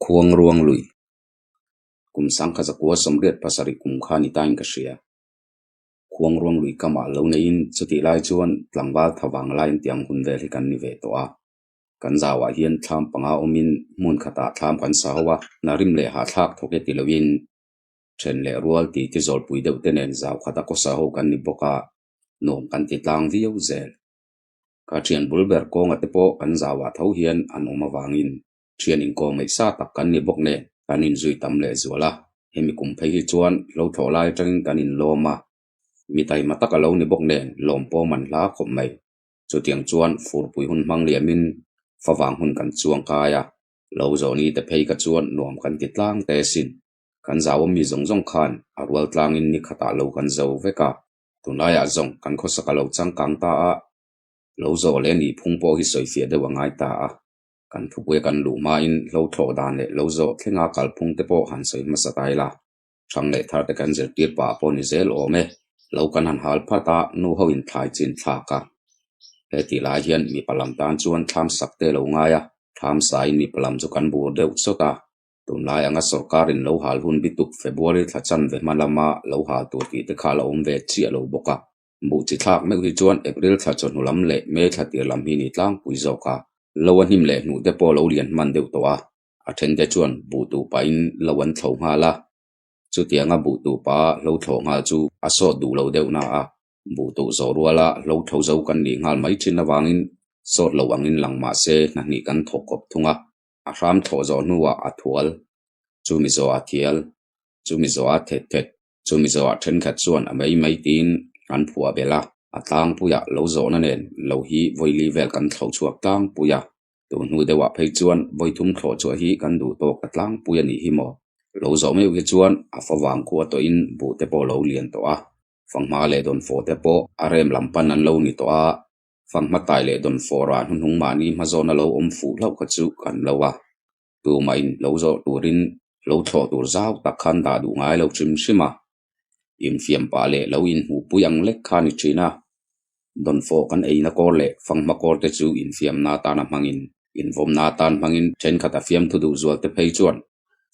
Khuangruang lui kum sangkhat zakua sawmriat pasarih kum kha ni tain ka hria. Khuangruang lui kamah lo neiin chutih lai chuan tlangval tha vang laiin tiang hun vel hi kan ni ve tawh a. Kan zauah hian thlam panga awmin hmun khatah thlam kan sa ho a, hna rim leh hahthlak thawk e ti loin then leh rual tih ti zawlpui deuh te nen zau khata kawsa ho kan ni bawk a, nuam kan ti tlang viau zel. Ka thian bul ber kawnga te pawh kan zauah tho hian an awm avangin thian inkawm ngaihsa tak kan ni bawk nen kan inzui tam leh zual a, hemi kum phei hi chuan hlo thlawh lai atangin kan inlawm a, mi taima tak a lo ni bawk nen lawm pawh man hla khawp mai. Chutiang chuan furpui hun hmang liamin favang hun kan chuang kai a, lo zawh ni te phei kha chuan nuam kan ti tlang te sin. Kan zau ami zawng zawng khan a rual tlangin ni khatah lo kan zo vek a, tunlaiah zawng kan khawsak a lo changkang ta a, lo zawh leh nih phung pawh hi sawifiah deuh a ngai ta a. Kan thupuia kan luh hmain hlo thlawh dan leh lo zawh thlenga kalphung te pawh han sawi hmasa ta ila, hrang leh thar te kan zirtir pah pawh ni zel awm e. Lo kan han hal phat a, nu ho in thlai chin thlak a. He tih lai hian mipa lam tan chuan thlam sak te lo ngai a, thlam sain mipa lam chu kan bur deuh chawt a. Tunlai anga sorkarin lo hal hun bituk February thla chanve hma lama lo hal tur tih te kha a la awm ve chiah lo bawk a. Buh chi thlak meuh hi chuan April thla chawhnu lam leh May thla tir lam hi ni tlangpui zawk a, lo a hnim leh hnuh te pawh lo lian hman deuh tawh a, a then te chuan buh tuh pahin lo an thlo nghal a. Chutianga buh tuh pa hlo thlo nghal chu a sawt duh lo deuh na a, buh tuh zawh ruala hlo thlo zo kan nih nghal mai thin avangin sawt lo angin lang mah se hnahnih kan thawk kawp thung a. A hram thlawh zawh hnuah a thual, chumi zawhah a thial, chumi zawhah a thet thet, chumi zawhah thenkhat chuan a mai mai tiin an phuah belh a. A tlangpuiah lo zawhna nen lo hi vawili vel kan thlo chhuak tlangpui a, tun hnu deuhah phei chuan vawithum thlawh chhuah hi kan duh tawk a tlangpui a nih hi maw? Lo zawh meuh hi chuan a favang khua tawhin buh te pawh a lo lian tawh a, fanghma leh dawnfawh te pawh a rem lam pan an lo ni tawh a, Fanghma tai leh dawn fawrah hnuhnung mahni hmazawn a lo awm fuh hlauh kha chu kan lo a, tumahin lo zawh turin lo thlawh tur zau tak khan dah duh ngai lo hrim hrim a, infiam pah leh lo inhmuhpui ang lek kha a ni thin a. Dawn fawh kan eina kawr leh fanghma kawr te chu infiamna atana hmangin, invawmna atan hmangin thenkhat a fiamthu duh zual te phei chuan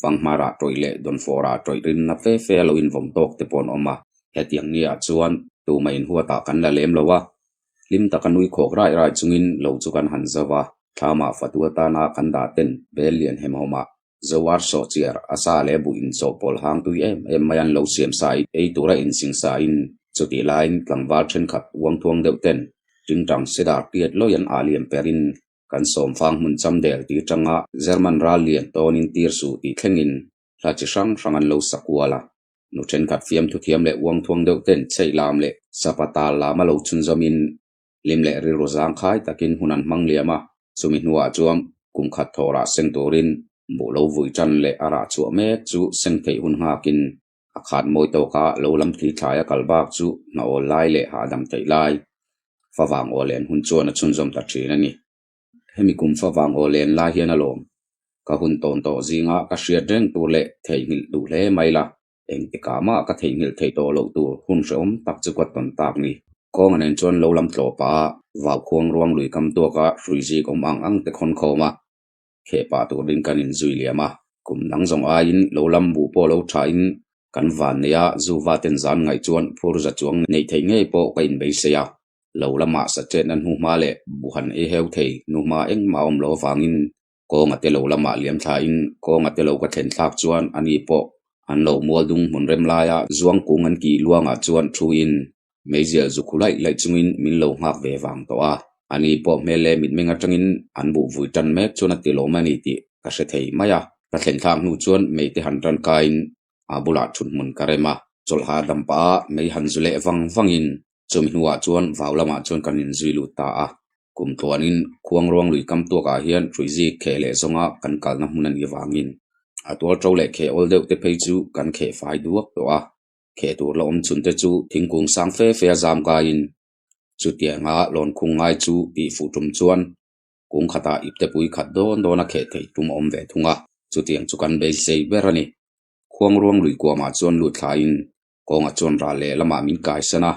fanghma rah tawih leh dawn fawh rah tawih rinna fe fe a lo invawm tawk te pawh an awm a. Hetiang niah chuan tumahin huatah kan la lem lo a, Hlim taka nui khawk rai rai chungin lo chu kan han zauh a, thlamah fatu atana kan dah ten bel lian hemhawmah Zoar sawhchiar a sa leh buh inchawhpawlh hang tui em em mai an lo siam sa i ei tura insing sa in chutih laiin tlangval thenkhat uangthuang deuh ten tingtang sidar tiat lawi an ah liam perin kan sawmfang hmun cham del ti tanga German ral lian tawnin tir suh tih thlengin hla chi hrang hrang an lo sa kual a. Nu thenkhat fiamthu thiam leh uangthuang deuh ten chheih lam leh sapa tal lam a lo chhunzawmin hlim leh rilru zangkhai takin hun an hmang liam a, chumi hnuah chuan kum khat thaw rah seng turin buh lo vui tan leh a rah chhuah mek chu seng theih hun nghakin a khat mawi tawka lo lam thli thlai a kal bak chu hna awl lai leh hahdam theih lai favang aw len hun chuan a chhunzawm ta thin a ni. Hemi kum favang aw len lai hian a lawm. Ka hun tawn tawh zinga ka hriat reng tur leh theihnghilh duh hle mai la, engtikah mah ka theihnghilh theih tawh loh tur hun hrehawm tak chu ka tawn tak ni. Kawnga nen chuan lo lam tlawh pah a, vau khuang ruang lui kam tuaka hrui zik awm ang ang te khawn khawm a, kheh pah turin kan inzui liam a. Kum dang zawng aiin lo lam buh pawh lo thain kan van nei a, zuva ten zan ngaih chuan phur za chuang neih theih ngei pawh ka inbeisei a. Lo lamah sachetna hnuhma leh buhan ei heu thei hnuhma engmah a awm lo avangin kawnga te lo lamah liam thlain kawnga te lo ka thlen thlak chuan ani pawh an lo mual dung hmun rem laia zuang kung an kih luangah chuan thuin meizial zu khu laih laih chungin min lo nghak ve vang tawh a. Ani pawh hmel leh mitmeng atangin an buh vui tan mek chuan a ti lawm a ni tih ka hre thei mai a. Ka thlen thlak hnu chuan meite han tangkaiin a bulah thuthmun ka rem a, chawlh hahdam pah a mei han zu leh vang vangin Chumi hnuah chuan vau lamah chuan kan inzui lut ta a, kum tluanin Khuangruang lui kam tuakah hian hruizik kheh leh zawnga kan kalna hmun a nih avangin a tual ṭo leh kheh awl deuh te phei chu kan kheh fai duak tawh a, kheh tur la awm chhun te chu thingkung sang fe fe a zam kaiin chutianga lawn khung ngai chu tih fuh tum chuan kung khatah iptepui khat dawn dawn a kheh theih tum a awm ve thung a, chutiang chu kan beisei ber a ni. Khuangruang lui kuamah chuan lut thlaiin Kawngah chuan ral leh lamah min kaisan a,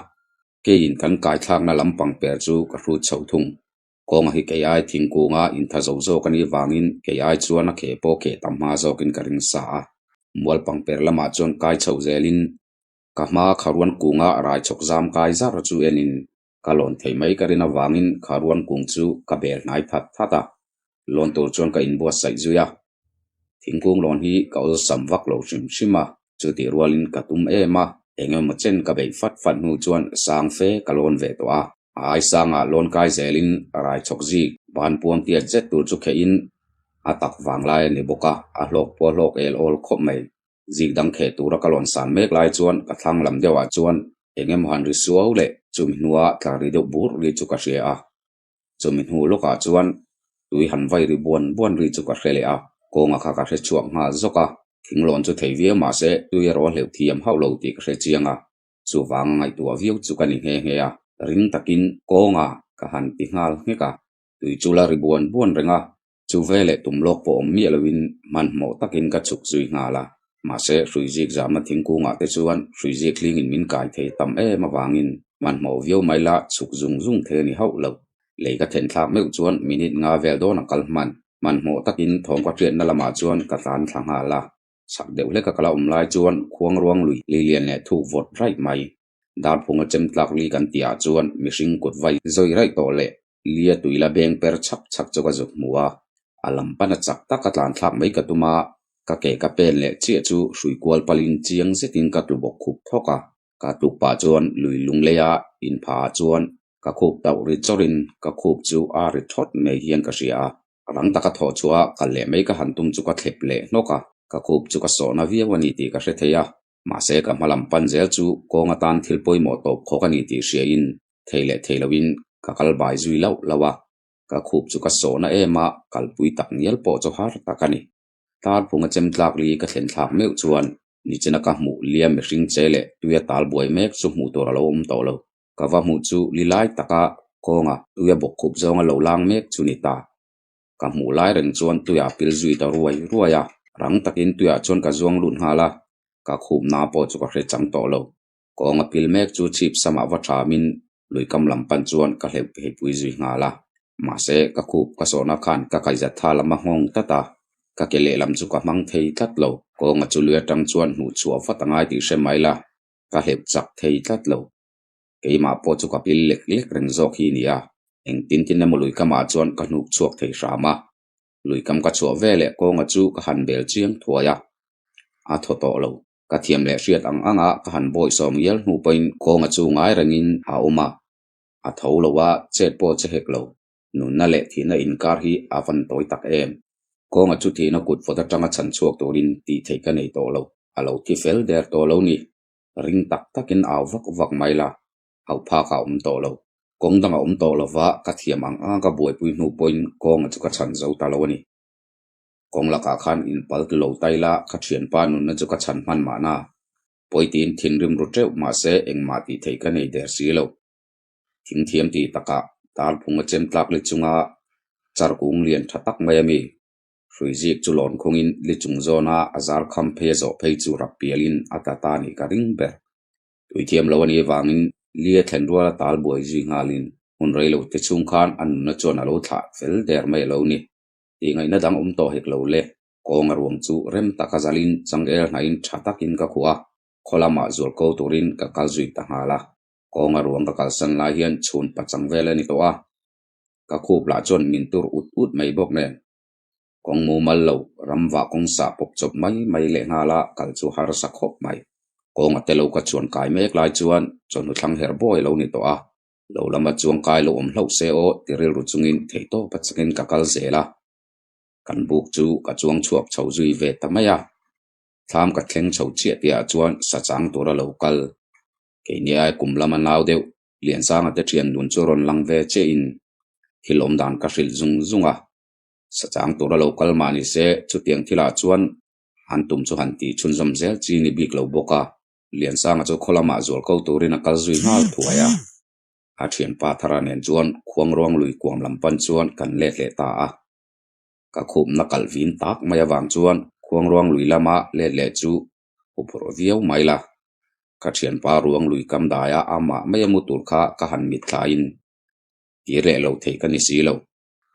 keiin kan kaithlakna lampang per chu ka hrut chho thung. Kawnga hi kei ai thingkunga intha zo zawk a nih vangin kei ai chuan a kheh pawh kheh tam hma zawkin ka ring sa a. Mual pangper lamah chuan kai chho zelin ka hma kharuan kunga raichhawk zam kai zar chu enin ka lawn theih mai ka rin avangin kharuan kung chu ka bel hnai that that a, lawn tur chuan ka inbuatsaih zui a. Thingkung lawn hi ka awlsam vak lo hrim hrim a, chutih rualin ka tum em a, eng emaw chen ka beih fat fat hnu chuan sang fe ka lawn ve tawh a. A aisangah lawn kai zelin raichhawk zik ban puam tiat zet tur chu khehin a tak vang lai a ni bawk a, a hlawk pawh a hlawk el awl khawp mai. Zik dang kheh tura ka lawn san mek lai chuan ka thlang lam deuhah chuan eng emaw han ri suau leh chumi hnua tla ri deuh bur ri chu ka hria a. Chumi hnu lawkah chuan tui han vai ri buan buan ri chu ka hre leh a, kawnga kha ka hre chhuak nghal zawk a, thinglawn chu thei viau mah se tui erawh a hleuh thiam hauh lo tih ka hre chiang a, chuvang a ngaihtuah viau chu ka ni nghe nghe a, ring takin kawnga ka han ti nghal nghek a, tui chu la ri buan buan reng a, chu veleh tum lawk pawh awm miah loin hmanhmawh takin ka chhuk zui nghal a, mahse hruizik zamna thingkungah te chuan hruizik hlingin min kai thei tam em avangin hmanhmawh viau mai la chhuk zung zung thei a ni hauh lo. Lei ka then thlak meuh chuan minute nga vel dawn a kal hman. Hmanhmawh takin thawm ka hriatna lamah chuan ka tlan thla nghal a, chak deuh hleka ka la awm lai chuan khuang ruang lui li lian leh thuk vawt raih mai. Darphunga chem tlak li kan tihah chuan mihring kut vai zawi raih tawh leh lia tui la beng per chhak chhak chu ka zuk hmu a, a lam pana chak taka tlan thlak mai ka tum a, ka ke ka pen leh chiah chu hrui kual palin chiang zetin ka tlu bawk khup thawk a, ka tluk pah chuan lui lung leia inpha ah chuan ka khup tauh ri chawrin ka khup chu a ri thawt mai hian ka hria a, rang taka thawh chhuah a kal leh mai ka han tum chu ka thlep leh hnawk a, ka khup chu ka sawhna viau a ni tih ka hre thei a, mahse ka hma lam pan zel chu kawng atan thil pawimawh tawp khawk a ni tih hriain thei leh thei loin ka kal bai zui lauh lauh a, ka khup chu ka sawhna em a, kalpui tak ngial pawh chu har tak a ni. Tarphunga chem tlak li ka thlen thlak meuh chuan nichina ka hmuh liam mihring che leh tuia tal buai mek chu hmuh tur a lo awm tawh lo. Ka va hmuh chu li lai taka kawnga tuia bawk khup zawnga lo lang mek chu ni ta. Ka hmuh lai reng chuan tuiah pil zui ta ruai ruai a, rang takin tuiah chuan ka zuang lut nghal a, ka khupna pawh chu ka hre chang tawh lo. Kawnga pil mek chu chhip samah va thamin luikam lam pan chuan ka hleuh pheipui zui nghal a. Mahse, ka khup ka sawhna khan ka kaihzat tha lam a nghawng tlat a, ka ke lehlam chu ka hmang thei tlat lo. Kawnga chu lui atang chuan hnuh chhuah vat a ngai tih hre mai la, ka hleuh chak thei tlat lo. Keimah pawh chu ka pil lek lek reng zawk hi nia, engtin tin emaw luikamah chuan ka hnuk chhuak thei hram a. Luikam ka chhuah veleh kawnga chu ka han bel chiang thuai a, a thaw tawh lo. Ka thiam leh hriat ang anga ka han bawisawm ngial hnu pawhin kawnga chu ngai rengin a awm a, a tho lo a, chet pawh che hek lo. Nunna leh thihna inkar hi a van tawi tak em? Kawnga chu thihna kut vawt atanga chhan chhuak turin tih theih ka nei tawh lo, a lo thi fel der tawh lo ni. Ring tak takin au vak vak mai la, hauh phak a awm tawh lo. Kawng dang a awm tawh lova ka thiam ang anga ka buaipui hnu pawhin kawnga chu ka chhan zo ta lo a ni. Kawng lakah khan inpal tu lo tai la, ka thianpa nunna chu ka chhan hman mahna. Pawi tiin thinrim ru teuh mahse engmah tih theih ka nei der si lo. Thing thiam tih takah tarphung a chem tlak li chunga char kung lian tha tak mai a mi. Hrui zik chu lawn khungin li chung zawna a zar kham phei a zawh phei chu rap pialin a tla ta nih ka ring ber. Tui thiam lo a nih avangin li a thlen ruala tal buai zui nghalin hun rei lo te chhung khan a nunna chuan a lo thlah fel der mai a lo ni. Tih ngaihna dang awm tawh hek lo le. Kawnga ruang chu rem taka zalin changel hnaihin tha takin ka khuh a, khaw lamah zual ko turin ka kal zui ta nghal a. Kawnga ruang ka kalsan lai hian chhun pachang vel a ni tawh a, ka khup lah chuan min tur ut ut mai bawk nen. Kawng mumal lo, ram vah kawng sah pawp chawp mai mai leh nghal a kal chu harsa khawp mai. Kawnga te lo ka chuan kai mek lai chuan chawhnu thlang her bawi a lo ni tawh a. Lo lama chuang kai lo awm hlauh se aw ti rilru chungin theihtawp a changin ka kal zel a. Kan buk chu ka chuang chhuak chho zui ve ta mai a. Thlam ka thleng chho chiah tihah chuan sa chang tura lo kal. Keini ai kum lama nau deuh Liansanga te thian dun chu rawn lang ve chiahin thil awm dan ka hrilh zung zung a. Sa chang tura lo kal mah ni se chutiang thilah chuan an tum chu han tih chhunzawm zel chi ni bik lo bawk a. Liansanga chu khaw lamah zual ko turin a kal zui nghal thuai a. A thianpa Thara nen chuan Khuangruang lui kuam lam pan chuan kan let leh ta a. Ka khupna kalh vin tak mai avang chuan Khuangruang lui lama let leh chu huphurh viau mai la. Ka thianpa ruang lui kam daia amah mai a mu tur kha ka han mit thlaiin. Kir leh lo thei ka ni si lo.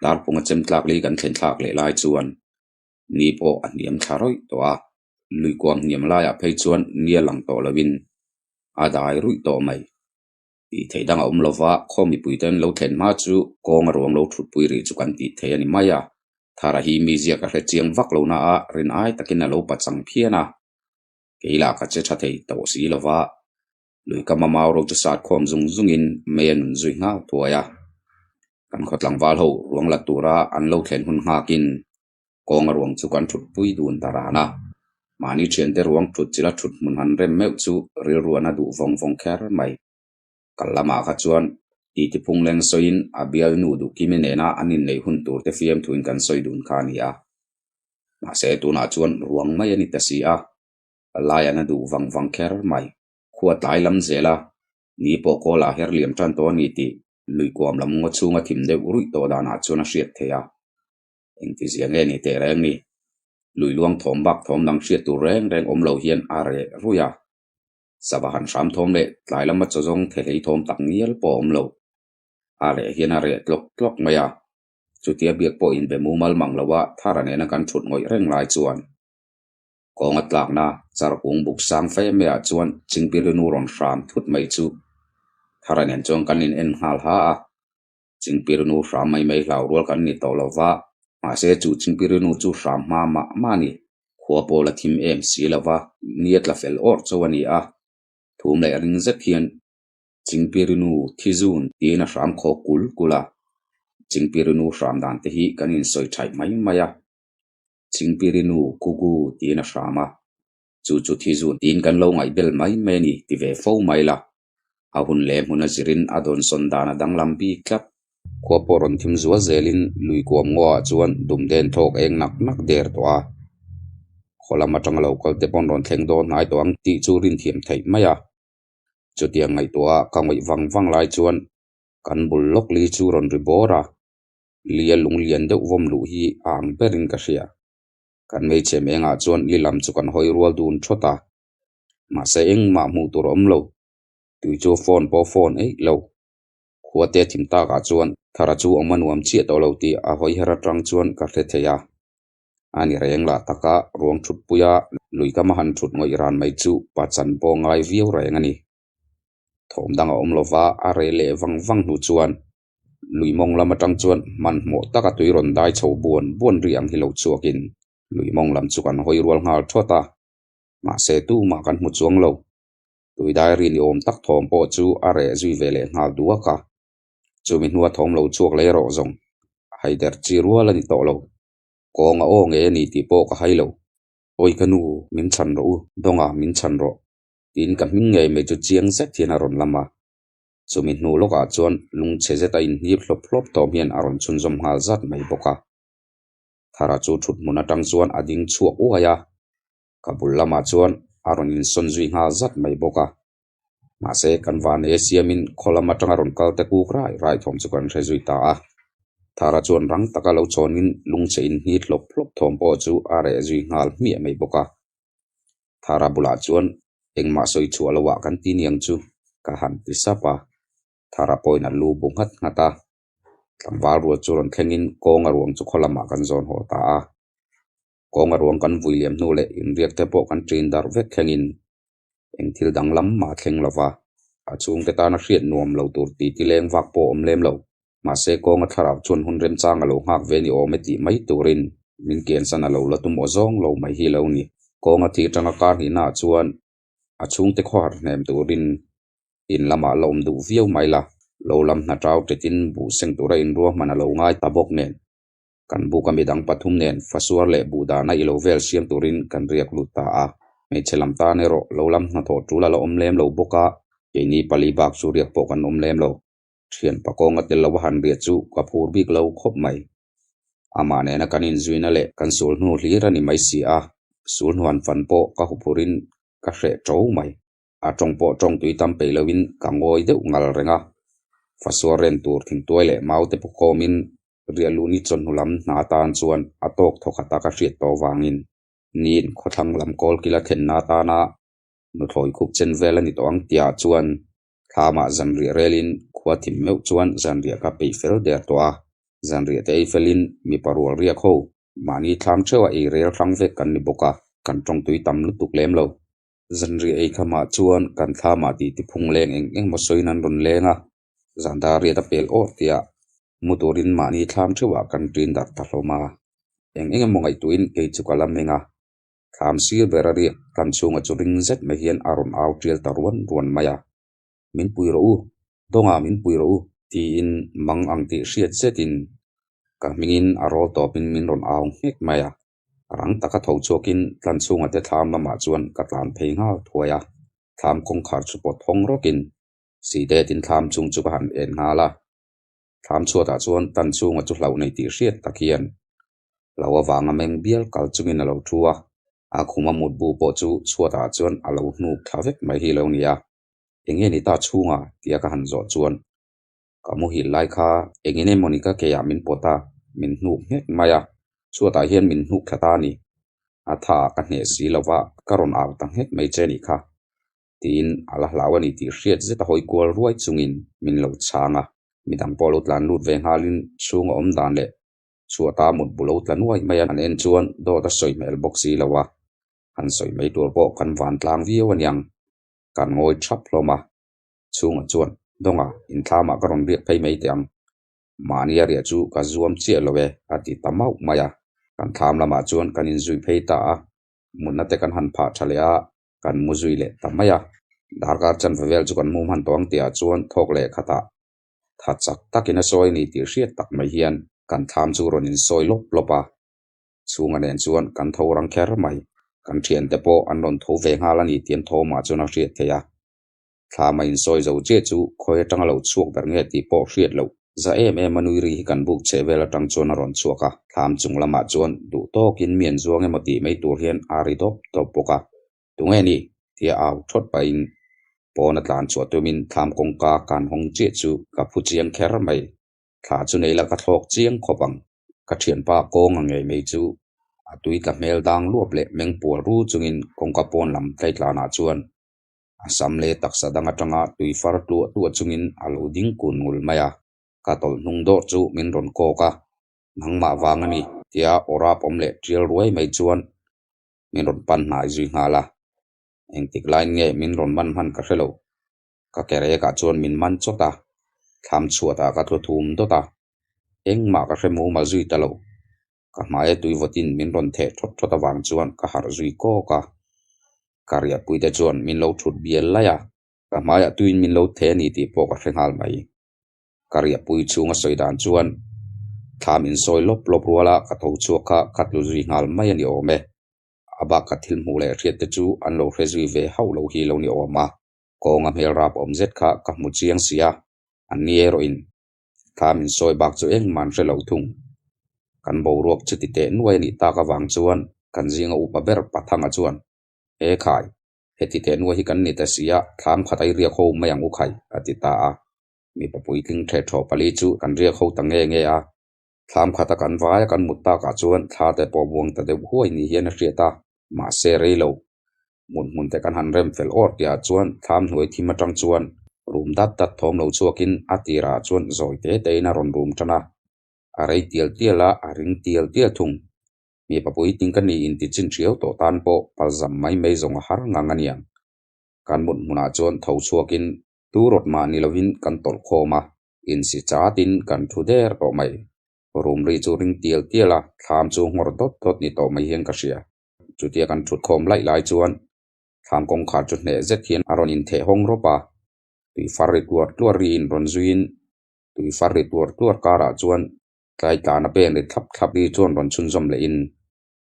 Darpunga chem tlak li kan thlen thlak leh lai chuan ni pawh a hniam thla rawih tawh a, lui kuam hniam laiah phei chuan ni a lang tawh loin a dai ruih tawh mai. Tih theih dang a awm lova, khaw mipuite an lo thlen hma chu kawng a ruang lo thutpui rih chu kan tih theih a ni mai a. Thara hi mi ziak a hre chiang vak lo na a, rin ai takin a lo pachang phian a. Kei lah ka che tha thei tawh si lova, lui kama mau ro chu sat khawm zung zungin mei a nun zui nghal thuai a. Kan khaw tlangval ho ruang la tura an lo thlen hun nghakin kawnga ruang chu kan thutpui dun ta ran a. Mahni thiante ruang thut chila thut hmun han rem meuh chu rilru an a duh vawng vawng kher mai. Kal lamah kha chuan titi phungleng sawiin a bialnu Duhkimi nena an inneih hun tur te fiamthuin kan sawi dun kha a ni a. Mahse tunah chuan ruang mai a ni ta si a, lai an a duh vang vang kher mai. Khua tlai lam zel a, ni pawh kawl ah her liam tan tawh a ni tih lui kuam lam ngaw chhunga thim deuh ruih tawh danah chuan a hriat theih a. Engtizia nge ni teh reng ni? Lui luang thawm bak thawm dang hriat tur reng reng awm lo hian a reh ruih a. Sava han hram thawm leh tlai lama chaw zawng thehlei thawm tak ngial pawh a awm lo. A reh hian a reh tlawk tlawk mai a. Chutia biak pawh inbe mumal mang lo a Thara nena kan thut ngawih reng lai chuan Kawnga tlakna char kung buk sang fe maiah chuan Chingpirinu rawn hram thut mai chu Thara nen chuan kan in en nghal ha a. Chingpirinu hram mai mai hlau rual kan ni tawh lo va, mahse chu Chingpirinu chu hram hma mah mah a ni. Khua pawh la thim em si lo va, ni a tla fel awrh chauh a ni a. Thum leh ring zet hian Chingpirinu thi zun tiin a hram khawk kul kul a. Chingpirinu hram dan te hi kan insawi thaih mai mai a. Chingpirinu kugu tiin a hram a, chu chu thi zun tiin kan lo ngaihbel mai mai a ni ti ve fo mai la. A hun leh hmun a zirin a dawnsawn dan a danglam bik tlat. Khua pawh rawn thim zual zelin lui kuam ngaw ah chuan dumden thawk eng nak nak der tawh a. Khaw lam atanga lo kal te pawn rawn thleng dawn hnai tawh ang tih chu rinthiam theih mai a. Chutiang ngaihtuah a ka ngawih vang vang lai chuan kan bul lawk li chu rawn ri bawr a. Lia lung lian deuh vawm luh hi a ang berin ka hria. Kan hmeichhe mengah chuan li lam chu kan hawi rual dun thawt a. Mahse engmah hmuh tur a awm lo. Tui chu phone pawh phone eih lo. Khuate thim takah chuan Thara chu awm a nuam chiah tawh lo tih a hawi her atang chuan ka hre thei a. A ni reng lah taka ruang thutpuia lui kama han thut ngawih ran mai chu pa chan pawh ngai viau reng a ni. Thawm dang a awm lova a reh leh vang vang hnu chuan lui mawng lam atang chuan hmanhmawh taka tui rawn dai chho buan buan ri ang hi lo chhuakin lui mawng lam chu kan hawi rual nghal thawt a. Mahse tumah kan hmu chuang lo. Tui dai ri ni awm tak thawm pawh chu a reh zui ve leh nghal duak a. Chumi hnua thawm lo chhuak leh erawh zawng haider chi rual a ni tawh lo. Kawng a aw ngei a ni tih pawh ka hai lo. Awi ka nu, min chhan rawh u, Dawnga min chhan rawh. Tiin ka hming ngei mai chu chiang zet hian a rawn lam a. Chumi hnu lawkah chuan lungchhe zeta inhnip hlawp hlawp tawm hian a rawn chhunzawm nghal zat mai bawk a. Thara chu thut hmun atang chuan a ding chhuak uai a, ka bul lamah chuan a rawn insawn zui nghal zat mai bawk a. Mahse, kan vanei a siamin khaw lam atanga rawn kal te kuk rai rai thawm chu kan hre zui ta a. Thara chuan rang taka lo chhawnin lungchhe inhnit hlawp hlawp thawm pawh chu a reh zui nghal hmiah mai bawk a. Thara bulah chuan engmah sawi chhuah loah kan ti niang chu ka han ti sap a. Thara pawhin a lu bu nghat nghat a. Tlangval rual chu rawn thlengin kawnga ruang chu khaw lamah kan zawn haw ta a. Kawnga ruang kan vui liam hnu leh inriak te pawh kan ṭin darh vek thlengin eng thil danglam mah thleng lo va, a chhungte tana hriat nuam lo tur tih ti leng vak pawh awm lem lo. Mahse kawnga thlarau chuan hun remchang a lo nghak ve ni awm e tih mai turin min kiansan a lo la tum aw zawng lo mai hi lo ni. Kawnga thi atanga kar hnihnaah chuan a chhungte khawhar hnem turin in lamah la awm duh viau mai la, lo lam hna ṭau ṭetin buh seng tura inruahman a lo ngai ta bawk nen. Kan buk a midang pathum nen fasuar leh buh dahna i lo vel siam turin kan riak lut ta a. Hmeichhe lam tan erawh lo lam hnathawh tul a la awm lem lo bawk a, keini pali bak chu riak pawh kan awm lem lo. Thian pakawnga tel lo a han riah chu ka phur bik lo khawp mai. Amah nena kan inzuina leh kan sul hnu hlir a ni mai si a, sul hnuan fan pawh ka huphurin ka hreh ṭo mai. A tawng pawh tawng tui tam peih loin ka ngawi deuh ngal reng a, fasuar ren tur thingtuai leh mau te pawh-khawmin riah luh ni chawhnu lam hna atan chuan a tawk thaw khat a ka hriat tawh avangin niin khawthlang lam kawl kila thlenna atana nuthlawi khup chen vel a ni tawh ang tihah chuan. Thlamah zanriah relin khua thim meuh chuan zanriah ka peih fel der tawh a, zanriah te ei felin mipa rual riak ho mahni thlam theuha ei rel hrang vek kan ni bawk a, kan tawngtui tam lutuk lem lo. Zanriah ei khamah chuan kan thlamah tih tiphung leng eng eng maw sawiin an rawn leng a, zan dar riat a pel awr tihah mu turin mahni thlam theuhah kan ṭin darh ta hlawm a. Eng eng emaw ngaihtuahin kei chu ka la meng a, thlam sir ber a riak tlan chhunga chu ring zet mai hian a rawn au ṭial ta ruan ruan mai a. Min pui rawh u, Dawngah min pui rawh u, tiin mang ang tih hriat zetin ka hmingin a rawl tawpin min rawn au nghek mai a. Rang taka tho chhuakin tlan chhunga te thlam lamah chuan ka tlan phei nghal thuai a, thlam kawngkhar chu pawt hawng rawkin Sidetin thlam chung chu ka han en nghal a. Thlam chhuatah chuan tan chhunga chu hlauh nei tih hriat tak hian lo avanga meng bial kal chungin a lo thu a, a khuma mutbu pawh chu chhuatah chuan a lo hnuk thla vek mai hi lo ni a. Enge ni ta chhunga? tia ka han zawh chuan ka muhil lai kha engin emawni ka keiah min pawt a, min hnuk nghek mai a, chhuatah hian min hnuk thla ta a ni. A tha ah ka hneh si lo va, ka rawn au ta nghek mai che ni kha. Tiin a la hlau a ni tih hriat zet a hawi kual ruai chungin min lo chhang a, midang pawh lo tlan lut ve nghalin chhung a awm dan leh chhuata mut bu lo tla nuai mai a an en chuan dawt a sawi hmel bawk si lo a, han sawi mai tur pawh kan van tlang viau aniang. Kan ngawi thap hlawm a, chhungah chuan Dawnga inthlamah ka rawn riak phei mai teh ang. Mahni a riah chu ka zuam chiah lo e a ti ta mauh mai a. Kan thlam lamah chuan kan inzui phei ta a, mutna te kan han phah tha leh a, kan mu zui leh ta mai a. Darkar chanve vel chu kan mu hman tawh ang tihah chuan thawk leh khatah tha chak takin a sawi a ni tih hriat tak mai hian kan thlam chu rawn insawi lawp lawp a. Chhunga nen chuan kan tho rang kher mai. Kan thiante pawh an rawn tho ve nghal a ni tih an thawmah chuan a hriat theih a. Thlam a insawi zo chiah chu khawi atanga lo chhuak ber nge tih pawh hriat loh. Za em em a nui ri hi kan buk chheh vel atang chuan a rawn chhuak a. Thlam chung lamah chuan duh tawkin mi an zuang emaw tih mai tur hian a ri dawp dawp bawk a. Tunge ni? tia au thawt pahin pawn a tlan chhuah tumin thlam kawngka kan hawng chiah chu ka phu chiang kher mai. Thla chu nei la ka thlawk chiang khawp ang. Ka thianpa kawng a ngei mai chu a tui tla hmel dang luap leh meng pual ru chungin kawngka pawn lam tlaitlanah chuan a sam leh taksa dang atanga tui far tluah tluah chungin a lo ding kun ngul mai a. Ka tawlh hnung dawr chu min rawn kawk a, nangmah vang a ni tia aw rap awm leh tial ruai mai chuan min rawn pan hnai zui nghal a. Engtik laiin nge min rawn man hman ka hre lo. Ka kerekah chuan min man chawt a, thlam chhuatah ka tlu thum dawt a, engmah ka hre mumal zui ta lo. Ka hmaia tui vawtin min rawn theh thawt thawt avang chuan ka harh zui kawk a. Ka riahpuite chuan min lo thut bial laih a, ka hmaiah tuiin min lo theh a ni tih pawh ka hre nghal mai. Ka riahpui chhunga sawi dan chuan thlam insawi lawp lawp ruala ka tho chhuak kha ka tlu zui nghal mai a ni awm e. A bak ka thil hmuh leh hriat te chu an lo hre zui ve hauh lo hi lo ni awm a. Kawnga hmel rap awm zet kha ka hmu chiang si a, an ni erawhin thlam insawi bak chu engmah an hre lo thung. Kan boruak chuti teh nuai a nih tak avang chuan kan zinga upa ber Pathanga chuan, He khai, heti teh nuai hi kan ni ta si a, thlam khat a i riak ho mai ang u khai, a ti ta a. Mipa puitling ṭheh ṭhawh pali chu kan riak ho ta nge nge a. Thlam khata kan vaia kan mut takah chuan thla te pawh buang ta deuh huai ni hian a hriat a, mahse rei lo. Mut hmun te kan han rem fel awr tihah chuan thlam hnuai thim atang chuan rum dat dat thawm lo chhuakin a tirah chuan zawi te tein a rawn rum tan a, a rei tial tial a, a ring tial tial thung. Mipa puitling ka ni inti chin thiau tawh tan pawh palzam mai mai zawng a har ngang a niang. Kan mut hmunah chuan tho chhuakin tu rawt mah ni lovin kan tawlh khawm a, insi chatin kan thu der tawh mai. Rum ri chu ring tial tial a, thlam chu nghawr dawt dawt ni tawh mai hian ka hria. Chutia kan thut khawm laih lai chuan thlam kawngkhar chu hneh zet hian a rawn intheh hawng rawp a, tui far ri tuar tuar riin rawn zuiin tui far ri tuar tuar karah chuan tlai tlana pen ri thlap thlap ri chuan rawn chhunzawm lehin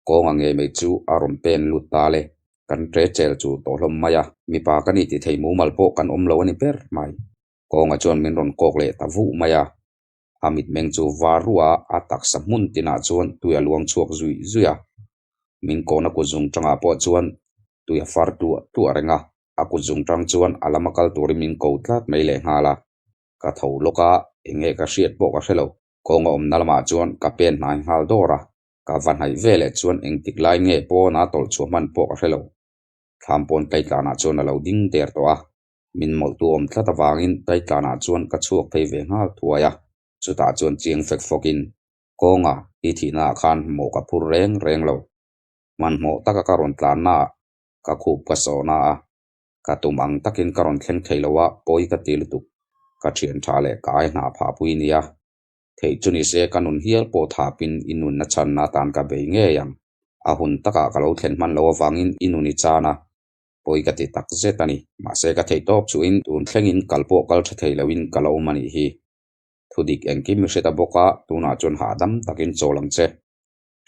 Kawnga ngei mai chu a rawn pen lut ta le. Kan ṭe chel chu tawh hlawm mai a, mipa ka ni tih thei mumal pawh kan awm lo a ni ber mai. Kawnga chuan min rawn kawk leh ta vuh mai a, a mitmeng chu var ruah a, a taksa hmun tinah chuan tui a luang chhuak zui zui a. Min kawhna kut zung tangah pawh chuan tui a far tuah tuah reng a, a kut zung tang chuan a lama kal turin min ko tlat mai lehnghal a. Ka tho lawk a, eng nge ka hriat pawh ka hre lo. Kawnga awmna lamah chuan ka pen hnai nghal dawr a, Ka va hnaih ve leh chuan engtik lai nge pawn a tawlh chhuah hman pawh ka hre lo. Thlam pawn tlaitlanah chuan a lo ding der tawh a. Min mawlhtu awm tlat avangin Taitlanah chuan ka chhuak phei ve nghal thuai a, chutah chuan chiang fek fawkin, Kawnga, i thihnaah khan mawh ka phur reng reng lo. Hmanhmawh taka ka rawn tlannaah ka khup ka sawhna a, ka tum ang takin ka rawn thleng thei lo a, pawi ka ti lutuk. Ka thian tha leh ka ai hnah phah pui nia. Theih chu ni se ka nun hial pawh thapin i nunna chhanna atan ka bei ngei ang. A hun takah ka lo thlen hman lo avangin i nun i chan a, pawi ka ti tak zet a ni. Mahse ka theih tawp chuhin tun thlengin kal pawh kal tha thei loin ka lo awm a nih hi. Thudik engkim i hre ta bawk a, tunah chuan hahdam takin chawl ang che.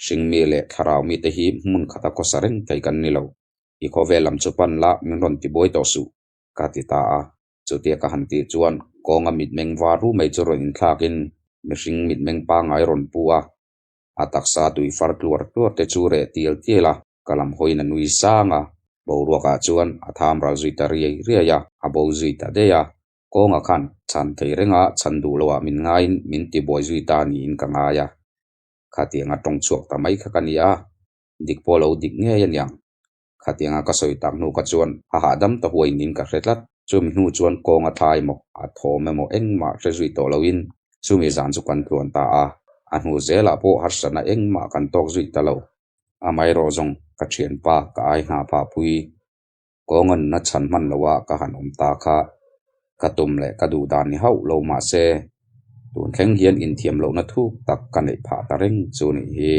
Hringmi leh thlarau mite hi hmun khata khawsa reng thei kan ni lo. I khawvel lam chu pan la, min rawn ti buai tawh suh, ka ti ta a. Chutia ka han tih chuan kawnga mitmeng var ru mai chu rawn inthlakin mihring mitmeng pangngai rawn pu a. A taksa tui far tluar tluar te chu reh tial tial a, ka lam hawiin a nui sang a. Boruakah chuan a tham ral zui ta riai riai a, a bo zui ta daih a. Kawnga khan chhan thei renga chhan duh loah min ngaiin min ti buai zui ta niin ka ngai a. Khatianga tawng chhuak ta mai kha ka ni a, dik pawh lo dik ngei a niang. Khatianga ka sawi tak hnu kha chuan a hahdam ta huai niin ka hre tlat. Chumi hnu chuan kawng a thlai emaw, a thawm emaw engmah hre zui tawh loin chumi zan chu kan tluan ta a. A hnu zelah pawh harsatna engmah kan tawk zui ta lo. Amaherawh zawng ka thianpa ka ai hna phah pui. Kawnga nuna chhan hman loha ka han awm ta kha ka tum leh ka duh dan ni hauh lo mah se, tun thleng hian inthiam lohna thuk tak ka neih phah ta reng chu nih hi.